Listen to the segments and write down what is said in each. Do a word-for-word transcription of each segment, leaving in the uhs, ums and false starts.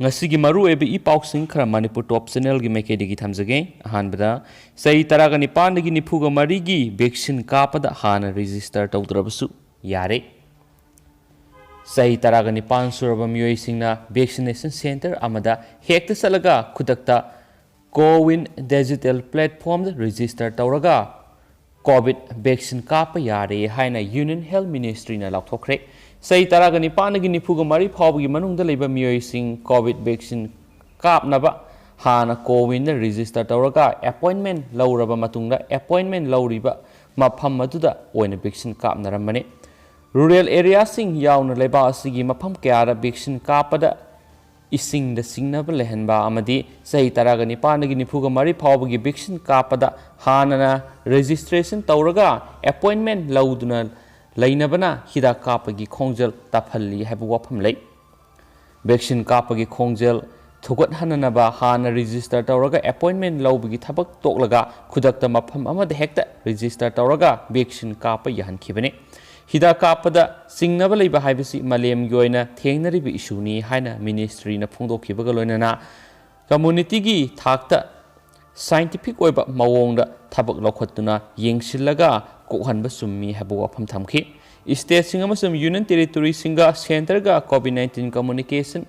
ꯉꯁꯤꯒꯤ ꯃꯔꯨꯑꯣꯏꯕ ꯏ ꯄꯥꯎꯁꯤꯡ ꯈꯔ ꯃꯅꯤꯄꯨꯔ ꯇꯣꯞ ꯆꯦꯅꯦꯜꯒꯤ ꯃꯥꯏꯀꯩꯗꯒꯤ ꯊꯝꯖꯒꯦ꯫ ꯑꯍꯥꯟꯕꯗ, ꯆꯍꯤ ꯇꯔꯥꯒ ꯅꯤꯄꯥꯟꯗꯒꯤ ꯅꯤꯐꯨꯒ ꯃꯔꯤꯒꯤ ꯚꯦꯛꯁꯤꯟ ꯀꯥꯞꯄꯗ ꯍꯥꯟꯅ ꯔꯦꯖꯤꯁꯇꯔ ꯇꯧꯗ꯭ꯔꯕꯁꯨ ꯌꯥꯔꯦ꯫ ꯆꯍꯤ ꯇꯔꯥꯒ ꯅꯤꯄꯥꯟ ꯁꯨꯔꯕ ꯃꯤꯑꯣꯏꯁꯤꯡꯅ ꯚꯦꯛꯁꯤꯅꯦꯁꯟ ꯁꯦꯟꯇꯔ ꯑꯃꯗ ꯍꯦꯛꯇ ꯆꯠꯂꯒ ꯈꯨꯗꯛꯇ ꯀꯣꯋꯤꯟ ꯗꯤꯖꯤꯇꯦꯜ ꯄ꯭ꯂꯦꯠꯐꯣꯝꯗ ꯔꯦꯖꯤꯁꯇꯔ ꯇꯧꯔꯒ ꯀꯣꯚꯤꯗ ꯚꯦꯛꯁꯤꯟ ꯀꯥꯞꯄ ꯌꯥꯔꯦ ꯍꯥꯏꯅ ꯌꯨꯅꯤꯌꯟ ꯍꯦꯜꯊ ꯃꯤꯅꯤꯁꯇ꯭ꯔꯤꯅ ꯂꯥꯎꯊꯣꯛꯈ꯭ꯔꯦ꯫ ꯆꯍꯤ ꯇꯔꯥꯒ ꯅꯤꯄꯥꯟꯗꯒꯤ ꯅꯤꯐꯨꯒ ꯃꯔꯤ ꯐꯥꯎꯕꯒꯤ ꯃꯅꯨꯡꯗ ꯂꯩꯕ ꯃꯤꯑꯣꯏꯁꯤꯡ ꯀꯣꯚꯤꯗ ꯚꯦꯛꯁꯤꯟ ꯀꯥꯞꯅꯕ ꯍꯥꯟꯅ ꯀꯣꯋꯤꯟꯗ ꯔꯦꯖꯤꯁꯇꯔ ꯇꯧꯔꯒ ꯑꯦꯄꯣꯏꯟꯃꯦꯟ ꯂꯧꯔꯕ ꯃꯇꯨꯡꯗ ꯑꯦꯄꯣꯏꯟꯃꯦꯟ ꯂꯧꯔꯤꯕ ꯃꯐꯝ ꯑꯗꯨꯗ ꯑꯣꯏꯅ ꯚꯦꯛꯁꯤꯟ ꯀꯥꯞꯅꯔꯝꯕꯅꯤ꯫ ꯔꯨꯔꯦꯜ ꯑꯦꯔꯤꯌꯥꯁꯤꯡ ꯌꯥꯎꯅ ꯂꯩꯕꯥꯛ ꯑꯁꯤꯒꯤ ꯃꯐꯝ ꯀꯌꯥꯗ ꯚꯦꯛꯁꯤꯟ ꯀꯥꯞꯄꯗ ꯏꯁꯤꯡꯗ ꯆꯤꯡꯅꯕ ꯂꯩꯍꯟꯕ ꯑꯃꯗꯤ ꯆꯍꯤ ꯇꯔꯥꯒ ꯅꯤꯄꯥꯟꯗꯒꯤ ꯅꯤꯐꯨꯒ ꯃꯔꯤ ꯐꯥꯎꯕꯒꯤ ꯚꯦꯛꯁꯤꯟ ꯀꯥꯞꯄꯗ ꯍꯥꯟꯅꯅ ꯔꯦꯖꯤꯁꯇ꯭ꯔꯦꯁꯟ ꯇꯧꯔꯒ ꯑꯦꯄꯣꯏꯟꯃꯦꯟ ꯂꯧꯗꯨꯅ ꯂꯩꯅꯕꯅ ꯍꯤꯗꯥꯛ ꯀꯥꯞꯄꯒꯤ ꯈꯣꯡꯖꯦꯜ ꯇꯞꯍꯜꯂꯤ ꯍꯥꯏꯕ ꯋꯥꯐꯝ ꯂꯩ꯫ ꯚꯦꯛꯁꯤꯟ ꯀꯥꯞꯄꯒꯤ ꯈꯣꯡꯖꯦꯜ ꯊꯨꯒꯠꯍꯟꯅꯅꯕ ꯍꯥꯟꯅ ꯔꯦꯖꯤꯁꯇꯔ ꯇꯧꯔꯒ ꯑꯦꯄꯣꯏꯟꯃꯦꯟ ꯂꯧꯕꯒꯤ ꯊꯕꯛ ꯇꯣꯛꯂꯒ ꯈꯨꯗꯛꯇ ꯃꯐꯝ ꯑꯃꯗ ꯍꯦꯛꯇ ꯔꯦꯖꯤꯁꯇꯔ ꯇꯧꯔꯒ ꯚꯦꯛꯁꯤꯟ ꯀꯥꯞꯄ ꯌꯥꯍꯟꯈꯤꯕꯅꯤ꯫ ꯍꯤꯗꯥꯛ ꯀꯥꯞꯄꯗ ꯆꯤꯡꯅꯕ ꯂꯩꯕ ꯍꯥꯏꯕꯁꯤ ꯃꯥꯂꯦꯝꯒꯤ ꯑꯣꯏꯅ ꯊꯦꯡꯅꯔꯤꯕ ꯏꯁꯨꯅꯤ ꯍꯥꯏꯅ ꯃꯤꯅꯤꯁꯇ꯭ꯔꯤꯅ ꯐꯣꯡꯗꯣꯛꯈꯤꯕꯒ ꯂꯣꯏꯅꯅ ꯀꯝꯃꯨꯅꯤꯇꯤꯒꯤ ꯊꯥꯛꯇ ꯁꯥꯏꯟꯇꯤꯐꯤꯛ ꯑꯣꯏꯕ ꯃꯑꯣꯡꯗ ꯊꯕꯛ ꯂꯧꯈꯠꯇꯨꯅ ꯌꯦꯡꯁꯤꯜꯂꯒ ꯀꯣꯛꯍꯟꯕ ꯆꯨꯝꯃꯤ ꯍꯥꯏꯕ ꯋꯥꯐꯝ ꯊꯝꯈꯤ꯫ ꯁ꯭ꯇꯦꯠꯁꯤꯡ ꯑꯃꯁꯨꯡ ꯌꯨꯅꯤꯌꯟ ꯇꯦꯔꯤꯇꯣꯔꯤꯁꯤꯡꯒ ꯁꯦꯟꯇꯔꯒ ꯀꯣꯚꯤꯗ ꯅꯥꯏꯟꯇꯤꯟ ꯀꯝꯃꯨꯅꯤꯀꯦꯁꯟ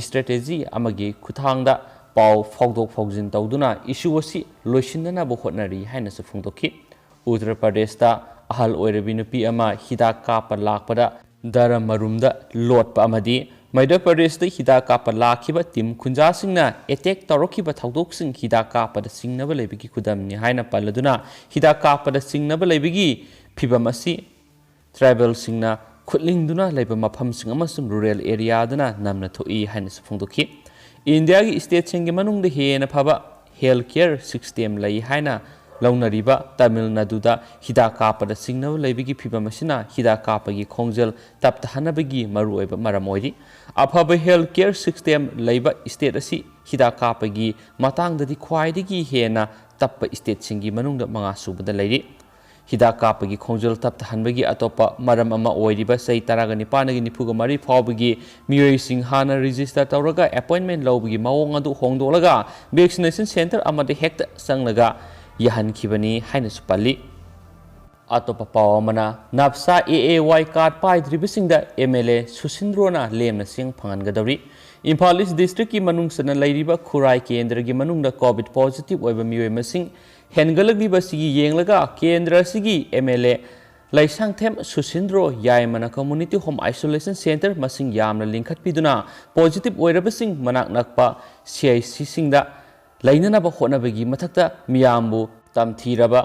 ꯁ꯭ꯇ꯭ꯔꯦꯇꯦꯖꯤ ꯑꯃꯒꯤ ꯈꯨꯠꯊꯥꯡꯗ ꯄꯥꯎ ꯐꯥꯎꯗꯣꯛ ꯐꯥꯎꯖꯤꯟ ꯇꯧꯗꯨꯅ ꯏꯁꯨ ꯑꯁꯤ ꯂꯣꯏꯁꯤꯟꯅꯅꯕ ꯍꯣꯠꯅꯔꯤ ꯍꯥꯏꯅꯁꯨ ꯐꯣꯡꯗꯣꯛꯈꯤ꯫ ꯎꯠꯇꯔ ꯄ꯭ꯔꯗꯦꯁꯇ ꯑꯍꯜ ꯑꯣꯏꯔꯕꯤ ꯅꯨꯄꯤ ꯑꯃ ꯍꯤꯗꯥꯛ ꯀꯥꯞꯄ ꯂꯥꯛꯄꯗ ꯗꯔꯃꯔꯨꯝꯗ ꯂꯣꯠꯄ ꯑꯃꯗꯤ ꯃꯙ꯭ꯌ ꯄ꯭ꯔꯗꯦꯁꯇ ꯍꯤꯗꯥꯛ ꯀꯥꯞꯄ ꯂꯥꯛꯈꯤꯕ ꯇꯤꯝ ꯈꯨꯟꯖꯥꯁꯤꯡꯅ ꯑꯦꯇꯦꯛ ꯇꯧꯔꯛꯈꯤꯕ ꯊꯧꯗꯣꯛꯁꯤꯡ ꯍꯤꯗꯥꯛ ꯀꯥꯞꯄꯗ ꯆꯤꯡꯅꯕ ꯂꯩꯕꯒꯤ ꯈꯨꯗꯝꯅꯤ ꯍꯥꯏꯅ ꯄꯜꯂꯗꯨꯅ ꯍꯤꯗꯥꯛ ꯀꯥꯞꯄꯗ ꯆꯤꯡꯅꯕ ꯂꯩꯕꯒꯤ ꯐꯤꯚꯝ ꯑꯁꯤ ꯇ꯭ꯔꯥꯏꯕꯦꯜꯁꯤꯡꯅ ꯈꯨꯠꯂꯤꯡꯗꯨꯅ ꯂꯩꯕ ꯃꯐꯝꯁꯤꯡ ꯑꯃꯁꯨꯡ ꯔꯨꯔꯦꯜ ꯑꯦꯔꯤꯌꯥꯗꯅ ꯅꯝꯅ ꯊꯣꯛꯏ ꯍꯥꯏꯅꯁꯨ ꯐꯣꯡꯗꯣꯛꯈꯤ꯫ ꯏꯟꯗꯤꯌꯥꯒꯤ ꯁ꯭ꯇꯦꯠꯁꯤꯡꯒꯤ ꯃꯅꯨꯡꯗ ꯍꯦꯟꯅ ꯐꯕ ꯍꯦꯜꯊ ꯀꯦꯌꯔ ꯁꯤꯁꯇꯦꯝ ꯂꯩ ꯍꯥꯏꯅ ꯂꯧꯅꯔꯤꯕ ꯇꯥꯃꯤꯜ ꯅꯥꯗꯨꯗ ꯍꯤꯗꯥꯛ ꯀꯥꯞꯄꯗ ꯆꯤꯡꯅꯕ ꯂꯩꯕꯒꯤ ꯐꯤꯚꯝ ꯑꯁꯤꯅ ꯍꯤꯗꯥꯛ ꯀꯥꯞꯄꯒꯤ ꯈꯣꯡꯖꯦꯜ ꯇꯞꯊꯍꯟꯅꯕꯒꯤ ꯃꯔꯨꯑꯣꯏꯕ ꯃꯔꯝ ꯑꯣꯏꯔꯤ꯫ ꯑꯐꯕ ꯍꯦꯜꯊ ꯀꯦꯌꯔ ꯁꯤꯁꯇꯦꯝ ꯂꯩꯕ ꯁ꯭ꯇꯦꯠ ꯑꯁꯤ ꯍꯤꯗꯥꯛ ꯀꯥꯞꯄꯒꯤ ꯃꯇꯥꯡꯗꯗꯤ ꯈ꯭ꯋꯥꯏꯗꯒꯤ ꯍꯦꯟꯅ ꯇꯞꯄ ꯁ꯭ꯇꯦꯠꯁꯤꯡꯒꯤ ꯃꯅꯨꯡꯗ ꯃꯉꯥ ꯁꯨꯕꯗ ꯂꯩꯔꯤ꯫ ꯍꯤꯗꯥꯛ ꯀꯥꯞꯄꯒꯤ ꯈꯣꯡꯖꯦꯜ ꯇꯞꯊꯍꯟꯕꯒꯤ ꯑꯇꯣꯞꯄ ꯃꯔꯝ ꯑꯃ ꯑꯣꯏꯔꯤꯕ ꯆꯍꯤ ꯇꯔꯥꯒ ꯅꯤꯄꯥꯟꯗꯒꯤ ꯅꯤꯐꯨꯒ ꯃꯔꯤ ꯐꯥꯎꯕꯒꯤ ꯃꯤꯑꯣꯏꯁꯤꯡ ꯍꯥꯟꯅ register ꯇꯧꯔꯒ appointment ꯂꯧꯕꯒꯤ ꯃꯑꯣꯡ ꯑꯗꯨ ꯍꯣꯡꯗꯣꯛꯂꯒ vaccination centre ꯑꯃꯗ ꯍꯦꯛꯇ ꯆꯪꯂꯒ ꯌꯥꯍꯟꯈꯤꯕꯅꯤ ꯍꯥꯏꯅꯁꯨ ꯄꯜꯂꯤ꯫ ꯑꯇꯣꯞꯄ ꯄꯥꯎ ꯑꯃꯅ, ꯅꯞꯁꯥ A A Y card ꯄꯥꯏꯗ꯭ꯔꯤꯕꯁꯤꯡꯗ M L A ꯁꯨꯁꯤꯟꯗ꯭ꯔꯣꯅ ꯂꯦꯝꯅ ꯆꯦꯡ ꯐꯪꯍꯟꯒꯗꯧꯔꯤ꯫ ꯏꯝꯐꯥꯜ East district ꯀꯤ ꯃꯅꯨꯡ ꯆꯟꯅ ꯂꯩꯔꯤꯕ ꯈꯨꯔꯥꯏ ꯀꯦꯟꯗ꯭ꯔꯒꯤ ꯃꯅꯨꯡꯗ COVID positive ꯑꯣꯏꯕ ꯃꯤꯑꯣꯏ ꯃꯁꯤꯡ ꯍꯦꯟꯒꯠꯂꯛꯂꯤꯕ ꯑꯁꯤꯒꯤ ꯌꯦꯡꯂꯒ ꯀꯦꯟꯗ꯭ꯔ ꯑꯁꯤꯒꯤ M L A Leishangthem ꯁꯨꯁꯤꯟꯗ꯭ꯔꯣ ꯌꯥꯏꯃꯅ community home isolation centre ꯃꯁꯤꯡ ꯌꯥꯝꯅ ꯂꯤꯡꯈꯠꯄꯤꯗꯨꯅ positive ꯑꯣꯏꯔꯕꯁꯤꯡ ꯃꯅꯥꯛ ꯅꯛꯄ C I C ꯁꯤꯡꯗ ꯂꯩꯅꯅꯕ ꯍꯣꯠꯅꯕꯒꯤ ꯃꯊꯛꯇ ꯃꯤꯌꯥꯝꯕꯨ ꯇꯝꯊꯤꯔꯕ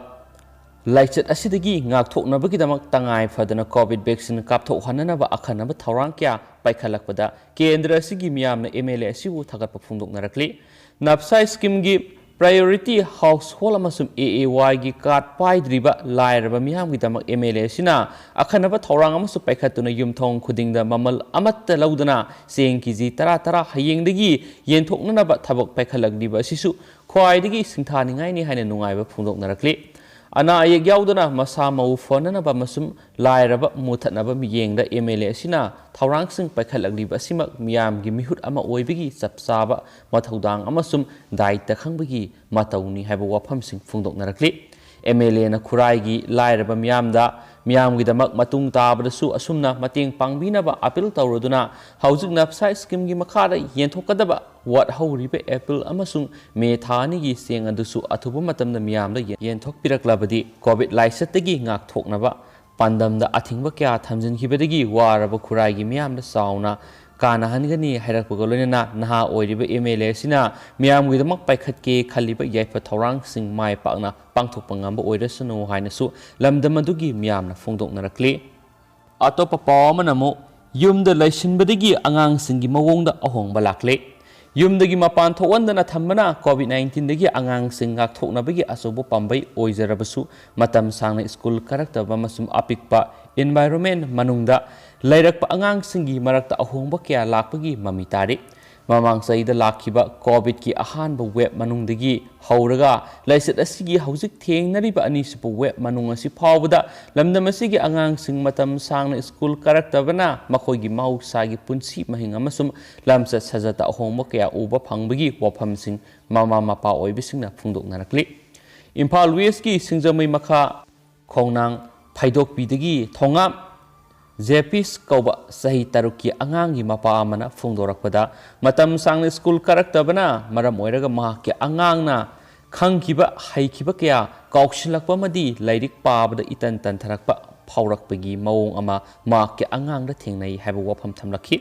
ꯂꯥꯏꯆꯠ ꯑꯁꯤꯗꯒꯤ ꯉꯥꯛꯊꯣꯛꯅꯕꯒꯤꯗꯃꯛ ꯇꯉꯥꯏ ꯐꯗꯅ COVID vaccine ꯀꯥꯞꯊꯣꯛꯍꯟꯅꯅꯕ ꯑꯈꯟꯅꯕ ꯊꯧꯔꯥꯡ ꯀꯌꯥ ꯄꯥꯏꯈꯠꯂꯛꯄꯗ ꯀꯦꯟꯗ꯭ꯔ ꯑꯁꯤꯒꯤ ꯃꯤꯌꯥꯝꯅ M L A ꯑꯁꯤꯕꯨ ꯊꯥꯒꯠꯄ ꯐꯣꯡꯗꯣꯛꯅꯔꯛꯂꯤ꯫ ꯅꯞꯁꯥ scheme ꯒꯤ priority household ꯑꯃꯁꯨꯡ A A Y ꯒꯤ card ꯄꯥꯏꯗ꯭ꯔꯤꯕ ꯂꯥꯏꯔꯕ ꯃꯤꯌꯥꯝꯒꯤꯗꯃꯛ M L A ꯑꯁꯤꯅ ꯑꯈꯟꯅꯕ ꯊꯧꯔꯥꯡ ꯑꯃꯁꯨ ꯄꯥꯏꯈꯠꯇꯨꯅ ꯌꯨꯝꯊꯣꯡ ꯈꯨꯗꯤꯡꯗ ꯃꯃꯜ ꯑꯃꯠꯇ ꯂꯧꯗꯅ ꯆꯦꯡ KG ꯇꯔꯥ ꯇꯔꯥ ꯍꯌꯦꯡꯗꯒꯤ ꯌꯦꯟꯊꯣꯛꯅꯅꯕ ꯊꯕꯛ ꯄꯥꯏꯈꯠꯂꯛꯂꯤꯕ ꯑꯁꯤꯁꯨ ꯈ꯭ꯋꯥꯏꯗꯒꯤ ꯁꯤꯡꯊꯥꯅꯤꯡꯉꯥꯏꯅꯤ ꯍꯥꯏꯅ ꯅꯨꯡꯉꯥꯏꯕ ꯐꯣꯡꯗꯣꯛꯅꯔꯛꯂꯤ꯫ ꯑꯅꯥ ꯑꯌꯦꯛ ꯌꯥꯎꯗꯅ ꯃꯁꯥ ꯃꯎ ꯐꯅꯅꯕ ꯑꯃꯁꯨꯡ ꯂꯥꯏꯔꯕ ꯃꯨꯊꯠꯅꯕ ꯃꯤꯠꯌꯦꯡꯗ M L A ꯑꯁꯤꯅ ꯊꯧꯔꯥꯡꯁꯤꯡ ꯄꯥꯏꯈꯠꯂꯛꯂꯤꯕ ꯑꯁꯤꯃꯛ ꯃꯤꯌꯥꯝꯒꯤ ꯃꯤꯍꯨꯠ ꯑꯃ ꯑꯣꯏꯕꯒꯤ ꯆꯞ ꯆꯥꯕ ꯃꯊꯧꯗꯥꯡ ꯑꯃꯁꯨꯡ ꯗꯥꯏꯇ ꯈꯪꯕꯒꯤ ꯃꯇꯧꯅꯤ ꯍꯥꯏꯕ ꯋꯥꯐꯝꯁꯤꯡ ꯐꯣꯡꯗꯣꯛꯅꯔꯛꯂꯤ꯫ M L A ꯅ ꯈꯨꯔꯥꯏꯒꯤ ꯂꯥꯏꯔꯕ ꯃꯤꯌꯥꯝꯗ ꯃꯤꯌꯥꯝꯒꯤꯗꯃꯛ ꯃꯇꯨꯡ ꯇꯥꯕꯗꯁꯨ ꯑꯁꯨꯝꯅ ꯃꯇꯦꯡ ꯄꯥꯡꯕꯤꯅꯕ appeal ꯇꯧꯔꯗꯨꯅ ꯍꯧꯖꯤꯛ ꯅꯞꯁꯥ scheme ꯒꯤ ꯃꯈꯥꯗ ꯌꯦꯟꯊꯣꯛꯀꯗꯕ ꯋꯥꯠꯍꯧꯔꯤꯕ apple ꯑꯃꯁꯨꯡ ꯃꯦ ꯊꯥ ꯑꯅꯤꯒꯤ ꯆꯦꯡ ꯑꯗꯨꯁꯨ ꯑꯊꯨꯕ ꯃꯇꯝꯗ ꯃꯤꯌꯥꯝꯗ ꯌꯦꯟꯊꯣꯛꯄꯤꯔꯛꯂꯕꯗꯤ COVID ꯂꯥꯏꯆꯠꯇꯒꯤ ꯉꯥꯛꯊꯣꯛꯅꯕ ꯄꯥꯟꯗꯝꯗ ꯑꯊꯤꯡꯕ ꯀꯌꯥ ꯊꯝꯖꯤꯟꯈꯤꯕꯗꯒꯤ ꯋꯥꯔꯕ ꯈꯨꯔꯥꯏꯒꯤ ꯃꯤꯌꯥꯝꯗ ꯆꯥꯎꯅ ꯀꯥꯟꯅꯍꯟꯒꯅꯤ ꯍꯥꯏꯔꯛꯄꯒ ꯂꯣꯏꯅꯅ ꯅꯍꯥ ꯑꯣꯏꯔꯤꯕ M L A ꯑꯁꯤꯅ ꯃꯤꯌꯥꯝꯒꯤꯗꯃꯛ ꯄꯥꯏꯈꯠꯀꯦ ꯈꯜꯂꯤꯕ ꯌꯥꯏꯐ ꯊꯧꯔꯥꯡꯁꯤꯡ ꯃꯥꯏ ꯄꯥꯛꯅ ꯄꯥꯡꯊꯣꯛꯄ ꯉꯝꯕ ꯑꯣꯏꯔꯁꯅꯨ ꯍꯥꯏꯅꯁꯨ ꯂꯝꯗꯝ ꯑꯗꯨꯒꯤ ꯃꯤꯌꯥꯝꯅ ꯐꯣꯡꯗꯣꯛꯅꯔꯛꯂꯤ꯫ ꯑꯇꯣꯞꯄ ꯄꯥꯎ ꯑꯃꯅ ꯑꯃꯨꯛ ꯌꯨꯝꯗ ꯂꯩꯁꯤꯟꯕꯗꯒꯤ ꯑꯉꯥꯡꯁꯤꯡꯒꯤ ꯃꯑꯣꯡꯗ ꯑꯍꯣꯡꯕ ꯂꯥꯛꯂꯦ꯫ ꯌꯨꯝꯗꯒꯤ ꯃꯄꯥꯟ ꯊꯣꯛꯍꯟꯗꯅ ꯊꯝꯕꯅ COVID nineteen ꯗꯒꯤ ꯑꯉꯥꯡꯁꯤꯡ ꯉꯥꯛꯊꯣꯛꯅꯕꯒꯤ ꯑꯆꯧꯕ ꯄꯥꯝꯕꯩ ꯑꯣꯏꯖꯔꯕꯁꯨ, ꯃꯇꯝ ꯁꯥꯡꯅ ꯁ꯭ꯀꯨꯜ ꯀꯥꯔꯛꯇꯕ ꯑꯃꯁꯨꯡ ꯑꯄꯤꯛꯄ environment ꯃꯅꯨꯡꯗ ꯂꯩꯔꯛꯄ ꯑꯉꯥꯡꯁꯤꯡꯒꯤ ꯃꯔꯛꯇ ꯑꯍꯣꯡꯕ ꯀꯌꯥ ꯂꯥꯛꯄꯒꯤ ꯃꯃꯤ ꯇꯥꯔꯤ꯫ ꯃꯃꯥꯡ ꯆꯍꯤꯗ ꯂꯥꯛꯈꯤꯕ ꯀꯣꯚꯤꯗꯀꯤ ꯑꯍꯥꯟꯕ ꯋꯦꯕ ꯃꯅꯨꯡꯗꯒꯤ ꯍꯧꯔꯒ ꯂꯥꯏꯆꯠ ꯑꯁꯤꯒꯤ ꯍꯧꯖꯤꯛ ꯊꯦꯡꯅꯔꯤꯕ ꯑꯅꯤꯁꯨꯕ ꯋꯦꯕ ꯃꯅꯨꯡ ꯑꯁꯤ ꯐꯥꯎꯕꯗ ꯂꯝꯗꯝ ꯑꯁꯤꯒꯤ ꯑꯉꯥꯡꯁꯤꯡ ꯃꯇꯝ ꯁꯥꯡꯅ ꯁ꯭ꯀꯨꯜ ꯀꯥꯔꯛꯇꯕꯅ ꯃꯈꯣꯏꯒꯤ ꯃꯍꯧꯁꯥꯒꯤ ꯄꯨꯟꯁꯤ ꯃꯍꯤꯡ ꯑꯃꯁꯨꯡ ꯂꯝꯆꯠ ꯁꯥꯖꯠꯇ ꯑꯍꯣꯡꯕ ꯀꯌꯥ ꯎꯕ ꯐꯪꯕꯒꯤ ꯋꯥꯐꯝꯁꯤꯡ ꯃꯃꯥ ꯃꯄꯥ ꯑꯣꯏꯕꯁꯤꯡꯅ ꯐꯣꯡꯗꯣꯛꯅꯔꯛꯂꯤ꯫ ꯏꯝꯐꯥꯜ ꯋꯦꯁꯀꯤ ꯁꯤꯡꯖꯃꯩ ꯃꯈꯥ ꯈꯣꯡꯅꯥꯡ ꯐꯩꯗꯣꯛꯄꯤꯗꯒꯤ ꯊꯣꯉꯥꯝ ꯖꯦꯄꯤꯁ ꯀꯧꯕ ꯆꯍꯤ ꯇꯔꯨꯛꯀꯤ ꯑꯉꯥꯡꯒꯤ ꯃꯄꯥ ꯑꯃꯅ ꯐꯣꯡꯗꯣꯔꯛꯄꯗ, ꯃꯇꯝ ꯁꯥꯡꯅ ꯁ꯭ꯀꯨꯜ ꯀꯥꯔꯛꯇꯕꯅ ꯃꯔꯝ ꯑꯣꯏꯔꯒ ꯃꯍꯥꯛꯀꯤ ꯑꯉꯥꯡꯅ ꯈꯪꯈꯤꯕ ꯍꯩꯈꯤꯕ ꯀꯌꯥ ꯀꯥꯎꯁꯤꯜꯂꯛꯄ ꯑꯃꯗꯤ ꯂꯥꯏꯔꯤꯛ ꯄꯥꯕꯗ ꯏꯇꯟ ꯇꯟꯊꯔꯛꯄ ꯐꯥꯎꯔꯛꯄꯒꯤ ꯃꯑꯣꯡ ꯑꯃ ꯃꯍꯥꯛꯀꯤ ꯑꯉꯥꯡꯗ ꯊꯦꯡꯅꯩ ꯍꯥꯏꯕ ꯋꯥꯐꯝ ꯊꯝꯂꯛꯈꯤ꯫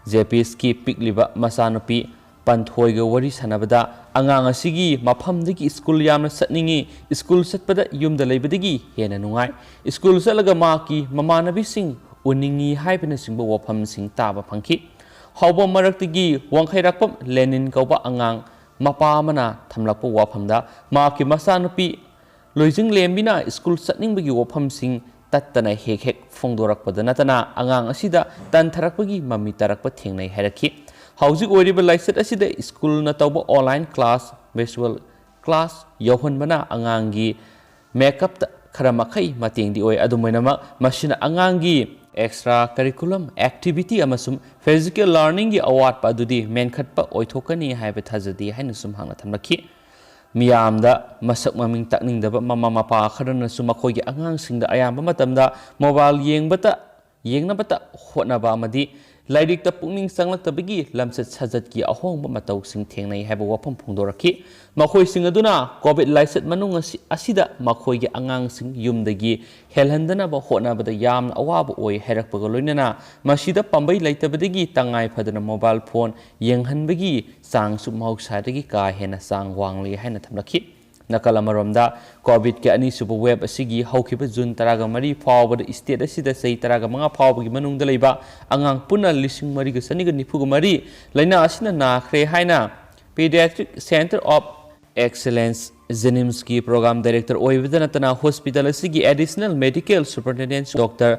ꯖꯦꯄꯤꯁꯀꯤ ꯄꯤꯛꯂꯤꯕ ꯃꯆꯥꯅꯨꯄꯤ ꯄꯟꯊꯣꯏꯒ ꯋꯥꯔꯤ ꯁꯥꯟꯅꯕꯗ, ꯑꯉꯥꯡ ꯑꯁꯤꯒꯤ ꯃꯐꯝꯗꯒꯤ ꯁ꯭ꯀꯨꯜ ꯌꯥꯝꯅ ꯆꯠꯅꯤꯡꯏ, ꯁ꯭ꯀꯨꯜ ꯆꯠꯄꯗ ꯌꯨꯝꯗ ꯂꯩꯕꯗꯒꯤ ꯍꯦꯟꯅ ꯅꯨꯡꯉꯥꯏ, ꯁ꯭ꯀꯨꯜ ꯆꯠꯂꯒ ꯃꯍꯥꯛꯀꯤ ꯃꯃꯥꯟꯅꯕꯤꯁꯤꯡ ꯎꯅꯤꯡꯏ ꯍꯥꯏꯕꯅꯆꯤꯡꯕ ꯋꯥꯐꯝꯁꯤꯡ ꯇꯥꯕ ꯐꯪꯈꯤ꯫ ꯍꯧꯕ ꯃꯔꯛꯇꯒꯤ ꯋꯥꯡꯈꯩꯔꯥꯛꯄꯝ ꯂꯦꯅꯤꯟ ꯀꯧꯕ ꯑꯉꯥꯡ ꯃꯄꯥ ꯑꯃꯅ ꯊꯝꯂꯛꯄ ꯋꯥꯐꯝꯗ, ꯃꯍꯥꯛꯀꯤ ꯃꯆꯥꯅꯨꯄꯤ ꯂꯣꯏꯖꯤꯡꯂꯦꯝꯕꯤꯅ ꯁ꯭ꯀꯨꯜ ꯆꯠꯅꯤꯡꯕꯒꯤ ꯋꯥꯐꯝꯁꯤꯡ ꯇꯠꯇꯅ ꯍꯦꯛ ꯍꯦꯛ ꯐꯣꯡꯗꯣꯔꯛꯄꯗ ꯅꯠꯇꯅ, ꯑꯉꯥꯡ ꯑꯁꯤꯗ ꯇꯟꯊꯔꯛꯄꯒꯤ ꯃꯃꯤ ꯇꯥꯔꯛꯄ ꯊꯦꯡꯅꯩ ꯍꯥꯏꯔꯛꯈꯤ꯫ ꯍꯧꯖꯤꯛ ꯑꯣꯏꯔꯤꯕ ꯂꯥꯏꯆꯠ ꯑꯁꯤꯗ ꯁ꯭ꯀꯨꯜꯅ ꯇꯧꯕ online class, virtual class ꯌꯧꯍꯟꯕꯅ ꯑꯉꯥꯡꯒꯤ makeup ꯇ ꯈꯔ ꯃꯈꯩ ꯃꯇꯦꯡꯗꯤ ꯑꯣꯏ꯫ ꯑꯗꯨꯝ ꯑꯣꯏꯅꯃꯛ, ꯃꯁꯤꯅ ꯑꯉꯥꯡꯒꯤ extra curriculum activity ꯑꯃꯁꯨꯡ physical learning ꯒꯤ ꯑꯋꯥꯠꯄ ꯑꯗꯨꯗꯤ ꯃꯦꯟꯈꯠꯄ ꯑꯣꯏꯊꯣꯛꯀꯅꯤ ꯍꯥꯏꯕ ꯊꯥꯖꯗꯦ ꯍꯥꯏꯅꯁꯨ ꯃꯍꯥꯛꯅ ꯊꯝꯂꯛꯈꯤ꯫ ꯃꯤꯌꯥꯝꯗ ꯃꯁꯛ ꯃꯃꯤꯡ ꯇꯥꯛꯅꯤꯡꯗꯕ ꯃꯃꯥ ꯃꯄꯥ ꯈꯔꯅꯁꯨ ꯃꯈꯣꯏꯒꯤ ꯑꯉꯥꯡꯁꯤꯡꯗ ꯑꯌꯥꯝꯕ ꯃꯇꯝꯗ mobile ꯌꯦꯡꯕꯇ, ꯌꯦꯡꯅꯕꯇ ꯍꯣꯠꯅꯕ ꯑꯃꯗꯤ ꯂꯥꯏꯔꯤꯛꯇ ꯄꯨꯛꯅꯤꯡ ꯆꯪꯂꯛꯇꯕꯒꯤ ꯂꯝꯆꯠ ꯁꯥꯖꯠꯀꯤ ꯑꯍꯣꯡꯕ ꯃꯇꯧꯁꯤꯡ ꯊꯦꯡꯅꯩ ꯍꯥꯏꯕ ꯋꯥꯐꯝ ꯐꯣꯡꯗꯣꯔꯛꯈꯤ꯫ ꯃꯈꯣꯏꯁꯤꯡ ꯑꯗꯨꯅ ꯀꯣꯚꯤꯗ ꯂꯥꯏꯆꯠ ꯃꯅꯨꯡ ꯑꯁꯤ, ꯑꯁꯤꯗ ꯃꯈꯣꯏꯒꯤ ꯑꯉꯥꯡꯁꯤꯡ ꯌꯨꯝꯗꯒꯤ ꯍꯦꯜꯍꯟꯗꯅꯕ ꯍꯣꯠꯅꯕꯗ ꯌꯥꯝꯅ ꯑꯋꯥꯕ ꯑꯣꯏ ꯍꯥꯏꯔꯛꯄꯒ ꯂꯣꯏꯅꯅ, ꯃꯁꯤꯗ ꯄꯥꯝꯕꯩ ꯂꯩꯇꯕꯗꯒꯤ ꯇꯉꯥꯏ ꯐꯗꯅ mobile phone ꯌꯦꯡꯍꯟꯕꯒꯤ ꯆꯥꯡꯁꯨ ꯃꯍꯧꯁꯥꯗꯒꯤ ꯀꯥ ꯍꯦꯟꯅ ꯆꯥꯡ ꯋꯥꯡꯂꯤ ꯍꯥꯏꯅ ꯊꯝꯂꯛꯈꯤ꯫ ꯅꯥꯀꯜ ꯑꯃꯔꯣꯝꯗ, ꯀꯣꯚꯤꯗꯀꯤ ꯑꯅꯤꯁꯨꯕ ꯋꯦꯕ ꯑꯁꯤꯒꯤ ꯍꯧꯈꯤꯕ ꯖꯨꯟ ꯇꯔꯥꯃꯔꯤ ꯐꯥꯎꯕꯗ ꯁ꯭ꯇꯦꯠ ꯑꯁꯤꯗ ꯆꯍꯤ ꯇꯔꯥꯃꯉꯥ ꯐꯥꯎꯕꯒꯤ ꯃꯅꯨꯡꯗ ꯂꯩꯕ ꯑꯉꯥꯡ ꯄꯨꯟꯅ ꯂꯤꯁꯤꯡ ꯃꯔꯤꯒ ꯆꯅꯤꯒ ꯅꯤꯐꯨ ꯃꯔꯤ ꯂꯥꯏꯅꯥ ꯑꯁꯤꯅ ꯅꯥꯈ꯭ꯔꯦ ꯍꯥꯏꯅ Pediatric Centre of Excellence JNIMS ꯀꯤ program director ꯑꯣꯏꯕꯗ ꯅꯠꯇꯅ, hospital ꯑꯁꯤꯒꯤ additional medical superintendent Doctor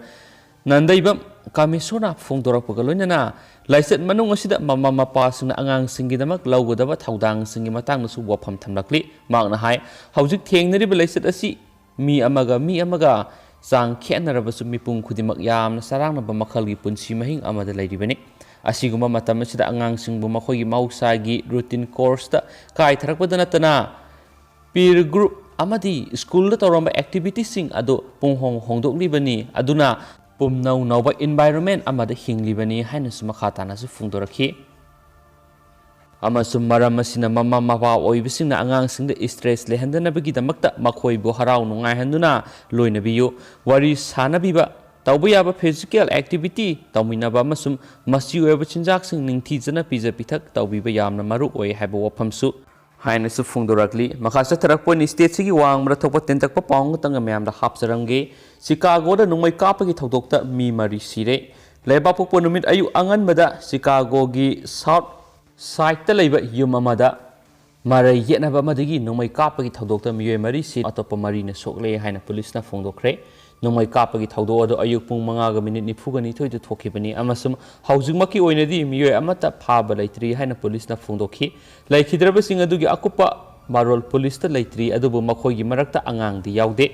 ꯅꯟꯗꯩꯕꯝ ꯀꯥꯃꯦꯁꯣꯔꯅ ꯐꯣꯡꯗꯣꯔꯛꯄꯒ ꯂꯣꯏꯅꯅ ꯂꯥꯏꯆꯠ ꯃꯅꯨꯡ ꯑꯁꯤꯗ ꯃꯃꯥ ꯃꯄꯥꯁꯤꯡꯅ ꯑꯉꯥꯡꯁꯤꯡꯒꯤꯗꯃꯛ ꯂꯧꯒꯗꯕ ꯊꯧꯗꯥꯡꯁꯤꯡꯒꯤ ꯃꯇꯥꯡꯗꯁꯨ ꯋꯥꯐꯝ ꯊꯝꯂꯛꯂꯤ꯫ ꯃꯍꯥꯛꯅ ꯍꯥꯏ, ꯍꯧꯖꯤꯛ ꯊꯦꯡꯅꯔꯤꯕ ꯂꯥꯏꯆꯠ ꯑꯁꯤ ꯃꯤ ꯑꯃꯒ ꯃꯤ ꯑꯃꯒ ꯆꯥꯡ ꯈꯦꯠꯅꯔꯕꯁꯨ ꯃꯤꯄꯨꯝ ꯈꯨꯗꯤꯡꯃꯛ ꯌꯥꯝꯅ ꯆꯔꯥꯡꯅꯕ ꯃꯈꯜꯒꯤ ꯄꯨꯟꯁꯤ ꯃꯍꯤꯡ ꯑꯃꯗ ꯂꯩꯔꯤꯕꯅꯤ꯫ ꯑꯁꯤꯒꯨꯝꯕ ꯃꯇꯝ ꯑꯁꯤꯗ ꯑꯉꯥꯡꯁꯤꯡꯕꯨ ꯃꯈꯣꯏꯒꯤ ꯃꯍꯧꯁꯥꯒꯤ ꯔꯨꯇꯤꯟ ꯀꯣꯔꯁꯇ ꯀꯥꯏꯊꯔꯛꯄꯗ ꯅꯠꯇꯅ peer group ꯑꯃꯗꯤ ꯁ꯭ꯀꯨꯜꯗ ꯇꯧꯔꯝꯕ ꯑꯦꯛꯇꯤꯚꯤꯇꯤꯁꯤꯡ ꯑꯗꯨ ꯄꯨꯡꯍꯣꯡ ꯍꯣꯡꯗꯣꯛꯂꯤꯕꯅꯤ꯫ ꯑꯗꯨꯅ ꯄꯨꯝꯅꯧ ꯅꯧꯕ ꯏꯟꯚꯥꯏꯔꯣꯟꯃꯦꯟ ꯑꯃꯗ ꯍꯤꯡꯂꯤꯕꯅꯤ ꯍꯥꯏꯅꯁꯨ ꯃꯈꯥ ꯇꯥꯅꯁꯨ ꯐꯣꯡꯗꯣꯔꯛꯈꯤ꯫ ꯑꯃꯁꯨꯡ ꯃꯔꯝ ꯑꯁꯤꯅ ꯃꯃꯥ ꯃꯄꯥ ꯑꯣꯏꯕꯁꯤꯡꯅ ꯑꯉꯥꯡꯁꯤꯡꯗ ꯏꯁꯇ꯭ꯔꯦꯁ ꯂꯩꯍꯟꯗꯅꯕꯒꯤꯗꯃꯛꯇ ꯃꯈꯣꯏꯕꯨ ꯍꯔꯥꯎ ꯅꯨꯡꯉꯥꯏꯍꯟꯗꯨꯅ ꯂꯣꯏꯅꯕꯤꯌꯨ꯫ ꯋꯥꯔꯤ ꯁꯥꯅꯕꯤꯕ, ꯇꯧꯕ ꯌꯥꯕ ꯐꯤꯖꯤꯀꯦꯜ ꯑꯦꯛꯇꯤꯚꯤꯇꯤ ꯇꯧꯃꯤꯟꯅꯕ ꯑꯃꯁꯨꯡ ꯃꯆꯤ ꯑꯣꯏꯕ ꯆꯤꯟꯖꯥꯛꯁꯤꯡ ꯅꯤꯡꯊꯤꯖꯅ ꯄꯤꯖ ꯄꯤꯊꯛ ꯇꯧꯕꯤꯕ ꯌꯥꯝꯅ ꯃꯔꯨ ꯑꯣꯏ ꯍꯥꯏꯕ ꯋꯥꯐꯝꯁꯨ ꯍꯥꯏꯅꯁꯨ ꯐꯣꯡꯗꯣꯔꯛꯂꯤ꯫ ꯃꯈꯥ ꯆꯠꯊꯔꯛꯄ ꯑꯣꯏꯅ ꯁ꯭ꯇꯦꯠꯁꯤꯒꯤ ꯋꯥꯡꯃꯗ ꯊꯣꯛꯄ ꯇꯦꯟꯇꯛꯄ ꯄꯥꯎ ꯑꯃꯇꯪꯒ ꯃꯌꯥꯝꯗ ꯍꯥꯞꯆꯔꯝꯒꯦ꯫ ꯆꯤꯀꯥꯒꯣꯗ ꯅꯣꯡꯃꯩ ꯀꯥꯞꯄꯒꯤ ꯊꯧꯗꯣꯛꯇ ꯃꯤ ꯃꯔꯤ ꯁꯤꯔꯦ꯫ ꯂꯩꯕꯥꯛꯄꯣꯛꯄ ꯅꯨꯃꯤꯠ ꯑꯌꯨꯛ ꯑꯉꯟꯕꯗ ꯆꯤꯀꯥꯒꯣꯒꯤ ꯁꯥꯎꯠ ꯁꯥꯏꯗꯇ ꯂꯩꯕ ꯌꯨꯝ ꯑꯃꯗ ꯃꯔꯩ ꯌꯦꯠꯅꯕ ꯑꯃꯗꯒꯤ ꯅꯣꯡꯃꯩ ꯀꯥꯞꯄꯒꯤ ꯊꯧꯗꯣꯛꯇ ꯃꯤꯑꯣꯏ ꯃꯔꯤ ꯁꯤ, ꯑꯇꯣꯞꯄ ꯃꯔꯤꯅ ꯁꯣꯛꯂꯦ ꯍꯥꯏꯅ ꯄꯨꯂꯤꯁꯅ ꯐꯣꯡꯗꯣꯛꯈ꯭ꯔꯦ꯫ ꯅꯣꯡꯃꯩ ꯀꯥꯞꯄꯒꯤ ꯊꯧꯗꯣꯛ ꯑꯗꯨ ꯑꯌꯨꯛ ꯄꯨꯡ ꯃꯉꯥꯒ ꯃꯤꯅꯤꯠ ꯅꯤꯐꯨꯒ ꯅꯤꯊꯣꯏꯗ ꯊꯣꯛꯈꯤꯕꯅꯤ ꯑꯃꯁꯨꯡ ꯍꯧꯖꯤꯛꯃꯛꯀꯤ ꯑꯣꯏꯅꯗꯤ ꯃꯤꯑꯣꯏ ꯑꯃꯠꯇ ꯐꯥꯕ ꯂꯩꯇ꯭ꯔꯤ ꯍꯥꯏꯅ ꯄꯨꯂꯤꯁꯅ ꯐꯣꯡꯗꯣꯛꯈꯤ꯫ ꯂꯩꯈꯤꯗ꯭ꯔꯕꯁꯤꯡ ꯑꯗꯨꯒꯤ ꯑꯀꯨꯞꯄ ꯃꯔꯣꯜ ꯄꯨꯂꯤꯁꯇ ꯂꯩꯇ꯭ꯔꯤ, ꯑꯗꯨꯕꯨ ꯃꯈꯣꯏꯒꯤ ꯃꯔꯛꯇ ꯑꯉꯥꯡꯗꯤ ꯌꯥꯎꯗꯦ꯫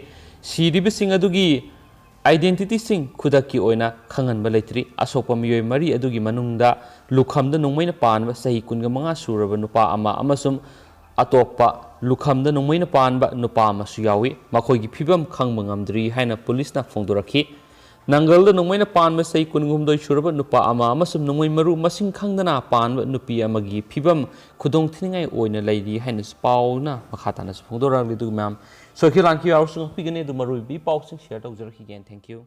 ꯁꯤꯔꯤꯕꯁꯤꯡ ꯑꯗꯨꯒꯤ ꯑꯥꯏꯗꯦꯟꯇꯤꯇꯤꯁꯤꯡ ꯈꯨꯗꯛꯀꯤ ꯑꯣꯏꯅ ꯈꯪꯍꯟꯕ ꯂꯩꯇ꯭ꯔꯤ꯫ ꯑꯁꯣꯛꯄ ꯃꯤꯑꯣꯏ ꯃꯔꯤ ꯑꯗꯨꯒꯤ ꯃꯅꯨꯡꯗ ꯂꯨꯈꯝꯗ ꯅꯣꯡꯃꯩꯅ ꯄꯥꯟꯕ ꯆꯍꯤ ꯀꯨꯟꯒ ꯃꯉꯥ ꯁꯨꯔꯕ ꯅꯨꯄꯥ ꯑꯃ ꯑꯃꯁꯨꯡ ꯑꯇꯣꯞꯄ ꯂꯨꯈꯝꯗ ꯅꯣꯡꯃꯩꯅ ꯄꯥꯟꯕ ꯅꯨꯄꯥ ꯑꯃꯁꯨ ꯌꯥꯎꯏ꯫ ꯃꯈꯣꯏꯒꯤ ꯐꯤꯕꯝ ꯈꯪꯕ ꯉꯝꯗ꯭ꯔꯤ ꯍꯥꯏꯅ ꯄꯨꯂꯤꯁꯅ ꯐꯣꯡꯗꯣꯔꯛꯈꯤ꯫ ꯅꯪꯒꯜꯗ ꯅꯣꯡꯃꯩꯅ ꯄꯥꯟꯕ ꯆꯍꯤ ꯀꯨꯟꯍꯨꯝꯗꯣꯏ ꯁꯨꯔꯕ ꯅꯨꯄꯥ ꯑꯃ ꯑꯃꯁꯨꯡ ꯅꯣꯡꯃꯩ ꯃꯔꯨ ꯃꯁꯤꯡ ꯈꯪꯗꯅ ꯄꯥꯟꯕ ꯅꯨꯄꯤ ꯑꯃꯒꯤ ꯐꯤꯕꯝ ꯈꯨꯗꯣꯡꯊꯤꯅꯤꯡꯉꯥꯏ ꯑꯣꯏꯅ ꯂꯩꯔꯤ ꯍꯥꯏꯅꯁꯨ ꯄꯥꯎꯅ ꯃꯈꯥ ꯇꯥꯅꯁꯨ ꯐꯣꯡꯗꯣꯔꯛꯂꯤ꯫ ꯑꯗꯨꯒ ꯃꯌꯥꯝ ꯁꯣꯏꯈꯤ ꯂꯥꯟꯈꯤ ꯌꯥꯎꯔꯁꯨ ꯉꯥꯛꯄꯤꯒꯅꯤ꯫ ꯑꯗꯨ ꯃꯔꯨꯑꯣꯏꯕ ꯏ ꯄꯥꯎꯁꯤꯡ ꯁꯤꯌꯔ ꯇꯧꯖꯔꯛꯈꯤꯒꯦ꯫ Thank you꯫